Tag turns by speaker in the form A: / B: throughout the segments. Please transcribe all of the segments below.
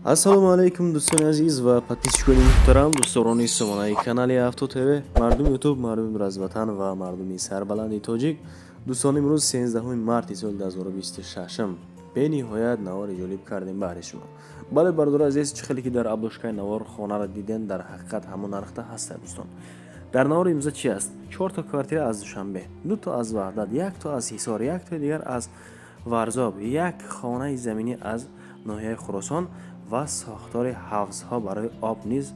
A: Ассалому алайкум, дӯстони азиз ва подписчикони муҳтарам, дӯстдорони сомонаи канали Авто ТВ, мардуми Ютуб, мардуми дуразватан ва мардуми сарбаланди тоҷик. Дӯстон, имрӯз 13 марти соли 2026 бениҳоят навори ҷолиб кардем баҳри шумо. Бале, бародари азиз, чӣ хеле ки дар обложкаи навор хонаро диден, дар ҳақиқат ҳамон нархта ҳаста. Дӯстон, дар навори имрӯза чи аст? Чорто квартира аз Душанбе, дуто аз Ваҳдат, якто аз Ҳисор, яктои дигар аз Варзоб, як хонаи заминӣ аз ноҳияи Хуросон ва сохтори ҳавзҳо барои об низ,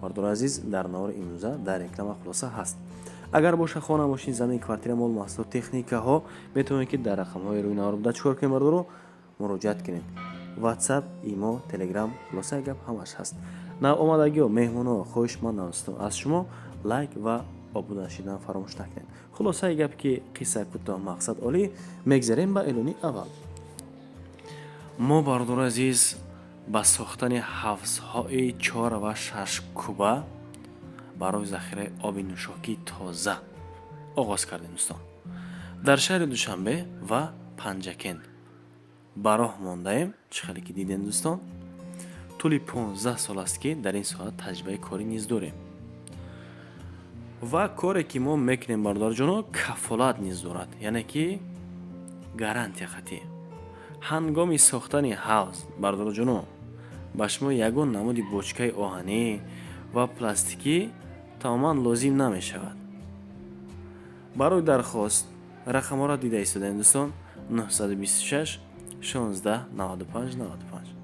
A: бардори азиз, дар навори имрӯза дар реклама хулоса ҳаст. Агар боша хона, мошин, замин, квартира, мол, маҳсулот, техникаҳо, метавонед, ки дар рақамҳои рӯи навор буда чикор кунед, бардоро, муроҷиат кунед. Ватсап, Имо, Телеграм, хулосаи гап, ҳамаш ҳаст. Навомадагиҳо, меҳмонҳо, хоҳишманд аз шумо, лайк ва обуна шидан фаромӯш накунед. Хулосаи гап, ки қисса кӯтоҳ, мақсад олӣ. Мегзарем ба эълони аввал. Мо, бардори азиз, ба сохтани ҳавзҳои чор ва шаш куба барои захираи оби нӯшокии тоза оғоз кардем, дӯстон. Дар шаҳри Душанбе ва Панҷакент ба роҳ мондаем. Чӣ хеле ки дидем, дӯстон, тӯли 15 сол аст, ки дар ин соҳа таҷрибаи корӣ низ дорем ва коре ки мо мекунем, бародарҷоно, кафолат низ дорад, яъне ки гарантия хатӣ. Ҳангоми сохтани ҳавз, бародарҷоно, ба шумо ягон намуди бочкаи оҳанӣ ва пластикӣ тамоман лозим намешавад. Барои дархост рақамҳоро дида истодаем, дӯстон: 926 16 95 95,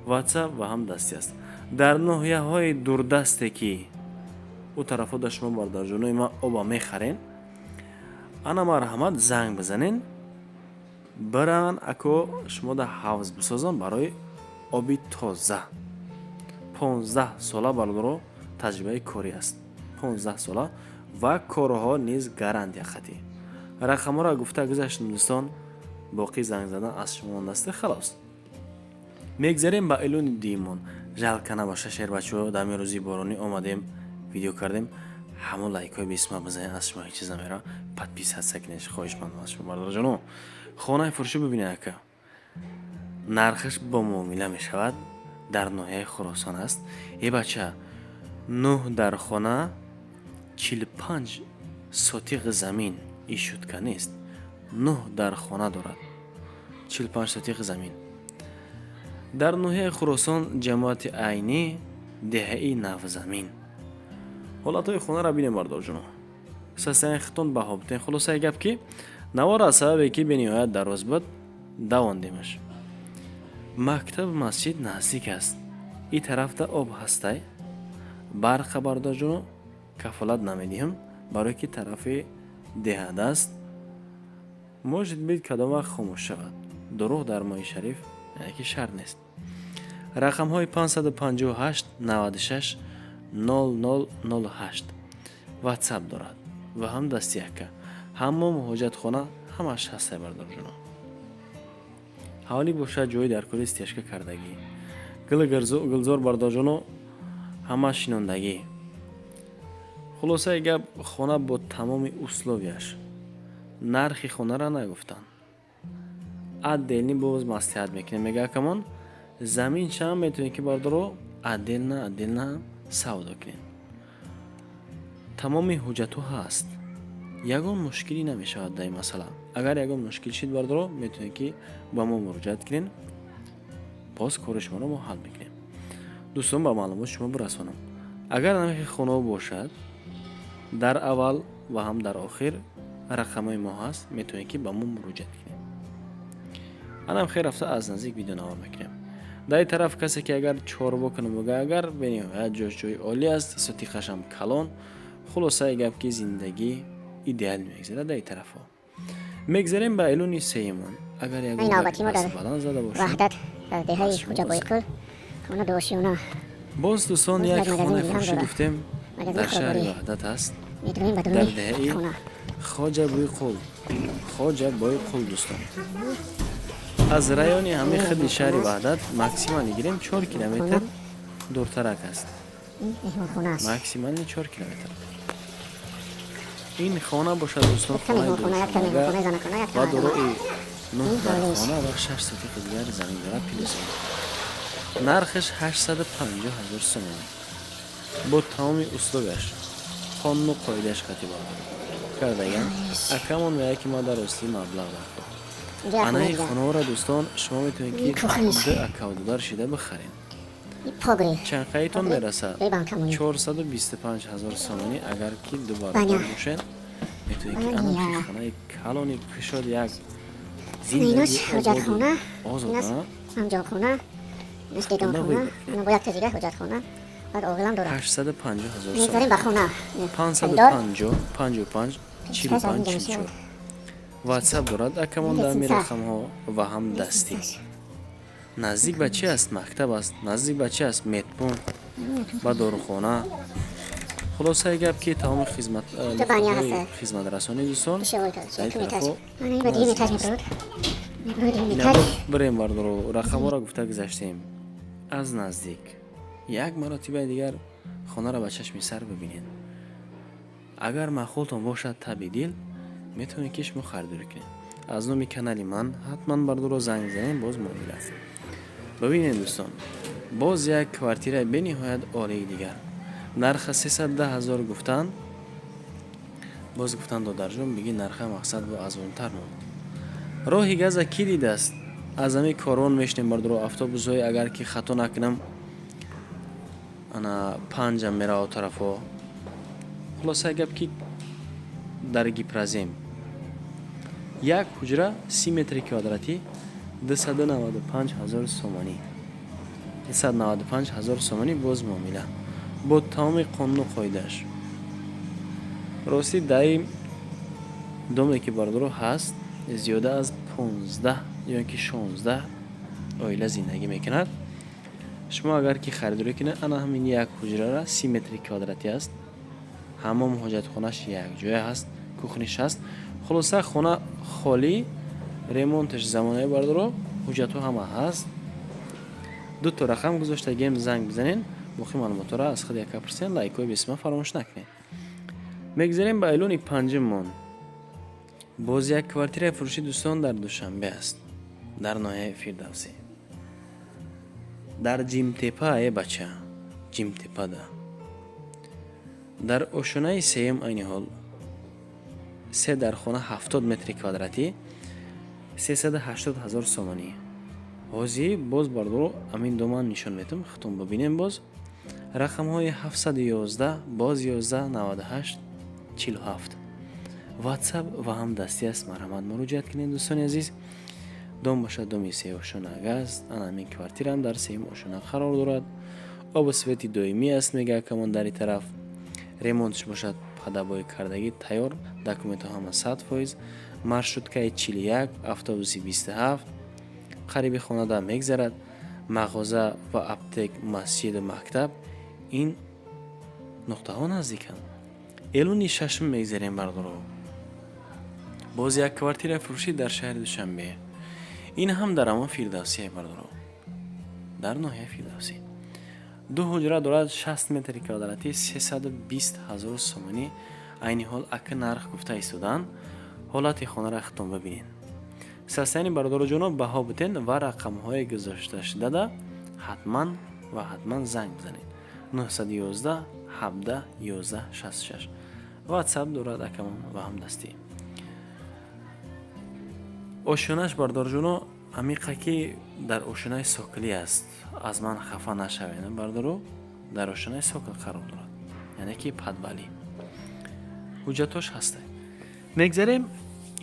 A: Ватсап ва ҳам дастӣ аст. Дар ноҳияҳои дурдасте, ки ӯ тарафҳо да шумо, бародарҷонои ман, оба мехарен, ана марҳамат, занг бизанен, биран ако шумо да ҳавз бисозам барои оби тоза. 15 сола, бародаро, таҷрибаи корӣ аст, 15 сола ва корҳо низ гарантия хатӣ. Рақамҳоро гуфта гузаштем, дӯстон, боқӣ занг задан аз шумо мондааст, халос. Мегзарем ба эълони дуюмон. Жалко набаша, шербачаҳо, дами рӯзи боронӣ омадем, видео кардем. Ҳамон лайкҳои бисма бизанед, аз шумо ҳеҷ чиз намера. Подписаться кунед, хоҳишмандам аз шумо, бародарҷоно. Хонаи фурӯшӣ бибинед, ака, нархаш бо муомила мешавад. Дар ноҳияи Хуросон аст. Е бача, нӯҳ дар хона, 45 сотиқ замин, ин шутка нест. Нӯҳ дар хона дорад, 45 сотиқ замин, дар ноҳияи Хуросон, ҷамоати Айнӣ, деҳаи Навзамин. Ҳолатҳои хонаро бинем, бардорҷоно, состояние хитон баҳо бутен. Хулосаи гап, ки навор аз сабабе ки бениҳоят дароз буд, давондемаш. Мактаб, масҷид наздик аст. И тарафта об ҳастай, барқа, бардорҷоно, кафолат намедиҳам, барое ки тарафи деҳада аст, может быть, кадом вақт хомӯш шавад. Дурӯғ дар моҳи шариф, яъне ки шарт нест. Рақамҳои 558 96 0008, Ватсап дорад ва ҳам дасти яка. Ҳаммом, ҳоҷатхона ҳамаш ҳастай, бардорҷоно. Ҳавлӣ бошад, ҷои дар кӯли стяжка кардагӣ, гили гулзор, бардорҷоно, ҳама шинондагӣ. Хулосаи гап, хона бо тамоми условияш. Нархи хонаро нагуфтанд, отдельно боз маслиҳат мекунем, мега акамон. Замин чанд метавонед, ки, бардоро, отдельно савдо кунед. Тамоми ҳуҷҷатҳо ҳаст, ягон мушкилӣ намешавад дар ин масъала. Агар ягон мушкил шид, бардоро, метавонед, ки ба мо муроҷиат кунед, боз кори шуморо мо ҳал мекунем. Дӯстон, ба маълумоти шумо бирасонам, агар намехи хонао бошад, дар аввал ва ҳам дар охир рақамҳои мо ҳаст, метавонед, ки ба мо муроҷиат кунед. Анам хел рафта аз наздик видеонавор мекунем. Дар ин тараф касе ки агар чорво кунам буга, агар, бениҳоят ҷош ҷои олӣ аст, сотиқашам калон. Хулосаи гап, ки зиндагӣ идеал мегзарад дар ин тарафҳо. Мегзарем ба эълони сеюмон. Агар ягон
B: навбати мо дар
A: баланд зада бошад,
B: Ваҳдат, дар деҳаи Хоҷабойқул, хона дуошиёна.
A: Боз, дӯстон,
B: Боз
A: як
B: як магазин
A: хонаи
B: дига ҳам
A: фурӯшӣ
B: дорад.
A: гуфтем,
B: Магазини
A: дар шаҳри
B: хӯрокворӣ.
A: Ваҳдат аст,
B: Медроем ба
A: дар
B: дуруни
A: деҳаи
B: хона.
A: Хоҷабойқул. Хоҷабойқул, дӯстон, аз райони ҳамин хиди шаҳри Ваҳдат максимально гирем, 4 километр дуртарак аст.
B: Ин меҳмонхона аст.
A: Максимально 4 километр. Ин хона бошад, дӯстон,
B: Якта
A: хонаи
B: меҳмонхона, якта
A: душанбага
B: меҳмонхонаи занакона, якта
A: ва
B: мардона.
A: дорои нӯҳ
B: Ин
A: дар
B: ҳолист.
A: хона ва 6 сотиқи дигар замин дорад, плюс. Нархаш 850 ҳазор сомонӣ, бо тамоми условияш, қонуну қоидааш қатӣ бародар кардаган акамон ва яки ма дар ростии маблағ даркор. Анаи хонаҳоро, дӯстон, шумо метавонед, ки ду акаву дудар шида бихаред. Чанқаитон мерасад? 425 ҳазор сомонӣ. Агар ки ду бародар бошед, метавонед, ки ана хонаи калони кушод, як
B: зиндагии
A: озода.
B: Ҳамҷонхона, дидонхона, бо як тазига ҳоҷатхона, баъд оғилам дорад.
A: 850 ҳазор.
B: Мегзарем ба хона.
A: 550 55 45 44 ватсап дорад акамон дар ҳамин рақамҳо ва ҳам дастӣ. Наздик ба чи аст? Мактаб аст. Наздик ба чи аст? Медпункт, ба дорухона. Хулосаи гап, ки тамоми хизматрасонии, дӯстон, дар тарафҳо. Бирем, бардоро, рақамҳоро гуфта гузаштем. Аз наздик як маротибаи дигар хонаро ба чашми сар бибинед. Агар маъқултон бошад, таби дил, метавонед, ки шумо харидорӣ кунед. Аз номи канали ман ҳатман, бардоро, занг занед, боз муомила. Бибинед, дӯстон, боз як квартираи бениҳоят олии дигар. Нарха 310 ҳазор гуфтанд. Боз гуфтанд: «Додарҷон, биги нарха, мақсад бо арзонтар монд». Роҳи газа кӣ дидааст? Аз ҳамин корвон мешинем, бардоро, автобусҳои, агар ки хато накунам, ана панҷам меравад тарафҳо. Хулосаи гап, ки дар Гипрозем як ҳуҷра, 30 метри квадратӣ, 295 ҳазор сомонӣ, 295 ҳазор сомонӣ, боз муомила, бо тамоми қонуну қоидааш. Ростӣ, даи доме ки, бардоро, ҳаст, зиёда аз 15 ё ки 16 оила зиндагӣ мекунад. Шумо агар ки харидорӣ кунед ана ҳамин як ҳуҷрара, 30 метри квадратӣ аст, ҳамом, ҳоҷатхонаш якҷоя ҳаст, кухниш ҳаст. Хулоса, хона холӣ, ремонташ замонаи, бардоро, ҳуҷҷатҳо ҳама ҳаст. Дуто рақам гузоштагием, занг бизанед, боқи маълумотҳоро аз худ яка пурсен. Лайкҳои бесима фаромӯш накунед. Мегзарем ба эълони панҷуммон. Боз як квартираи фурӯшӣ, дӯстон, дар Душанбе аст, дар ноҳияи Фирдавсӣ, дар Ҷимтепа. Е бача, Ҷимтепада, дар ошонаи сеюм. Айни ҳол се дар хона, 70 метри квадратӣ, 380 ҳазор сомонӣ. Ҳозир боз, бардоро, амин доман нишон метам, худтон бибинем. Боз рақамҳои 711, боз 11, 98 47 ватсап ва ҳам дастӣ аст. Марҳамат, муроҷиат кунед, дӯстони азиз. Дом бошад, доми сеошонага аст. Ана ҳамин квартираам дар сеюм ошона қарор дорад. Обу свети доимӣ аст, мега акамон. Дари тараф ремонтш бошад, под обои кардагӣ, тайёр, документҳо ҳама 100%. Маршруткаи 41, автобуси 27 қариби хонада мегзарад. Мағоза ва аптек, масҷиду мактаб, ин нуқтаҳо наздиканд. Эълони шашум мегзарем, бардоро. Боз як квартираи фурӯшӣ дар шаҳри Душанбе, ин ҳам дар ҳамон Фирдавсия, бардоро, дар ноҳияи Фирдавсӣ. Ду ҳуҷра дорад, 60 метри квадратӣ, 320 ҳазор сомонӣ айни ҳол ака нарх гуфта истоданд. Ҳолати хонаро худтон бибинед. Состояни, бародароҷоно, баҳо бутен ва рақамҳое гузошташудада ҳатман ва ҳатман занг бизанед. 911 17 11 66 ватсап дорад акамон ва ҳамдастӣ. Ошёнаш, бародарҷоно, амиқа ки дар ошёнаи Сокилӣ аст. Аз ман хафа нашавед, бардоро, дар ошёнаи Сокил қарор дорад, яъне ки подвалӣ, ҳуҷҷатҳош ҳаста. Мегзарем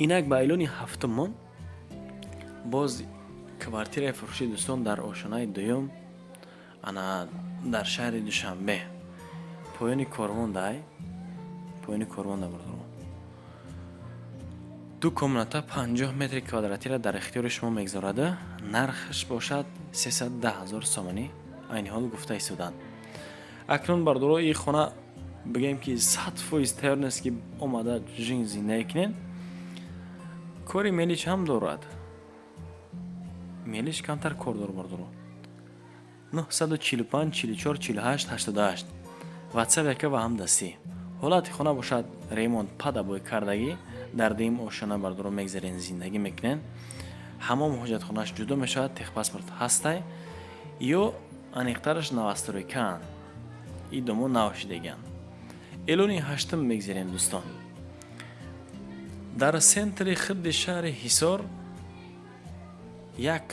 A: инак ба эълони ҳафтумон. Боз квартираи фурӯшӣ, дӯстон, дар ошёнаи дуюм, ана дар шаҳри Душанбе, поёни корвон дай, поёни корвон да, бардоро. Ду комната, 50 метри квадратиро дар ихтиёри шумо мегузорада. Нархаш бошад 310 ҳазор сомонӣ айни ҳол гуфта истоданд. Акнун, бардоро, ин хона, бигӯем ки, 100% тайёр нест, ки омада жин зиндагӣ кунед. Кори мелиш ҳам дорад, мелиш камтар кор дор, бардоро. 945 44 48 88 ватсап яка ва ҳам дастӣ. Ҳолати хона бошад, ремонт, под обои кардагӣ. Дар дуюм ошёна, бардоро, мегзарен, зиндагӣ мекунен. Ҳамом, ҳоҷатхонааш ҷудо мешавад, техпаспорт ҳастай. Ё аниқтараш новостройкаанд, и домо нав шидагианд. Эълони ҳаштум мегзарем, дӯстон. Дар центри хидди шаҳри Ҳисор як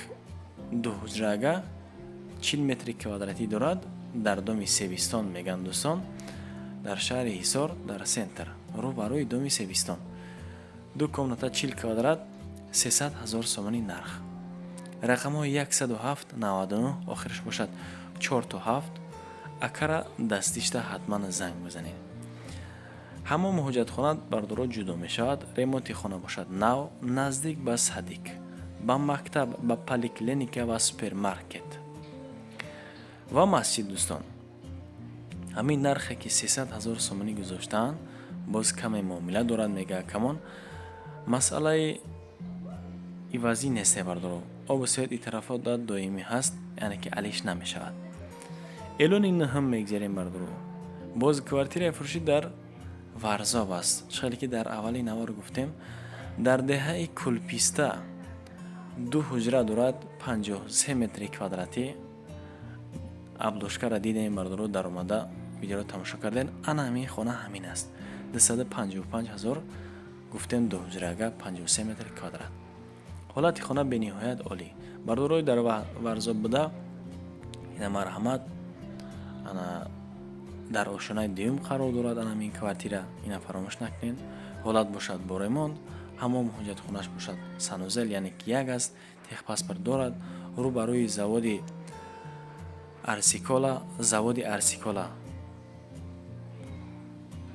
A: дуҳуҷрага 40 метри квадратӣ дорад, дар доми Себистон мегӯянд, дӯстон. Дар шаҳри Ҳисор, дар центр, рӯ ба рӯи доми Себистон, ду комната, 40 квадрат, 300 ҳазор сомонӣ нарх. Рақамҳои 107 99, охираш бошад 4 то 7. Акара дастишта ҳатман занг бизанед. Ҳамом, ҳоҷатхона, бардоро, ҷудо мешавад. Ремонти хона бошад нав, наздик ба садик, ба мактаб, ба поликлиника ва супермаркет ва масҷид. Дӯстон, ҳамин нархе ки 300 ҳазор сомонӣ гузоштаанд, боз каме муомила дорад, мега камон. Масъалаи ивазӣ несте, бардоро. Обу свет и тарафо доимӣ ҳаст, яъне ки алиш намешавад. Эълони нӯҳум мегзарем, бардоро. Боз квартираи фурӯшӣ дар Варзоб аст. Чӣ хеле ки дар аввали навор гуфтем, дар деҳаи Кулписта ду ҳуҷра дорад, 53 метри квадратӣ. Обложкаро дидем, бардоро, даромада видеоро тамошо кардем. Ана ҳамин хона ҳамин аст. 255 ҳазор гуфтем, ду ҳуҷрага, 53 метр квадрат. Ҳолати хона бениҳоят олӣ. Бардорои дар Варзоб буда, ина марҳамат. Ана дар ошонаи дуюм қарор дорад ана ҳамин квартира, ина фаромӯш накунед. Ҳолат бошад бо ремонт, ҳамом, ҳоҷатхонаш бошад санузел, яъне ки як аст, техпаспорт дорад. Рӯ ба рӯи заводи Арсикола, заводи Арсикола.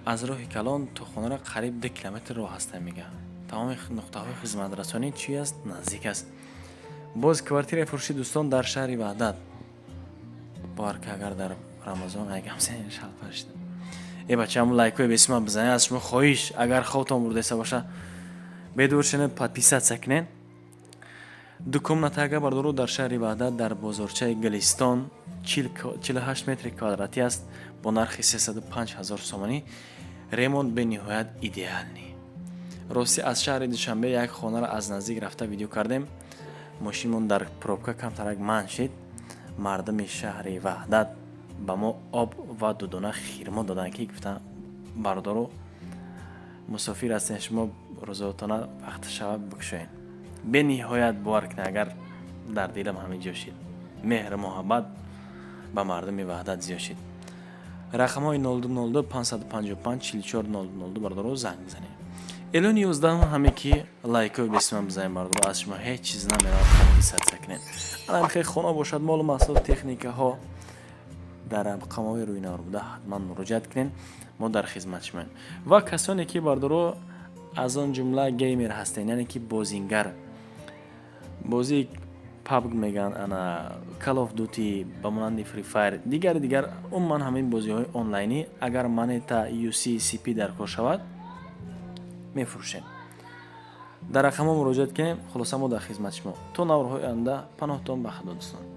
A: Аз роҳи калон то хонара қариб 2 километр роҳ ҳаста, мега. Тамоми нуқтаҳои хизматрасонӣ чи аст, наздик аст. Боз квартираи фурӯшӣ, дӯстон, дар шаҳри Ваҳдат. Бовар ки, агар дар Рамазон айгамшалпашт э бача, ҳамун лайкҳои бесима бизанед, аз шумо хоҳиш. Агар хобтон бурдеста боша, бедор шунед, подписаться кунед. Ду комнатага, бардору, дар шаҳри Ваҳдат, дар бозорчаи Гулистон, 48 метри квадратӣ аст, бо нархи 305 ҳазор сомонӣ. Ремонт бениҳоят идеальный. Ростӣ, аз шаҳри Душанбе як хонаро аз наздик рафта видео кардем. Мошинмон дар пробка камтарак манъ шид. Мардуми шаҳри Ваҳдат ба мо об ва дудона хирмо доданд, ки гуфтанд: «Бардору, мусофир ҳастем, шумо рӯзотона вақт шава бикушоед». Бениҳоят, бовар кунед, агар дар дилам ҳамин ҷо шид, меҳру муҳаббат ба мардуми Ваҳдат зиёд шид. Рақамҳои 0202 555 44 002, бардоро, занг бизанед. Эълони 11-ум ҳаме ки лайкҳои бесима бизанед, бардоро, аз шумо ҳеҷ чиз намеравад, подписаться кунед. Ана хел хона бошад, молу маҳсулот, техникаҳо, дар рақамҳои рӯи навор буда ҳатман муроҷиат кунед, мо дар хизмат шумоем. Ва касоне ки, бардоро, аз он ҷумла геймер ҳастед, яъне ки бозингар, бозии PUBG мегӯянд, ана Call of Duty, ба монанди Free Fire, дигари дигар, умуман ҳамин бозиҳои онлайнӣ, агар монета UC CP дар кор шавад, мефурӯшем. Дар рақамҳо муроҷиат кунем. Хулоса, мо дар хизмати шумо. То наворҳои оянда, паноҳтон ба Худо, дӯстон.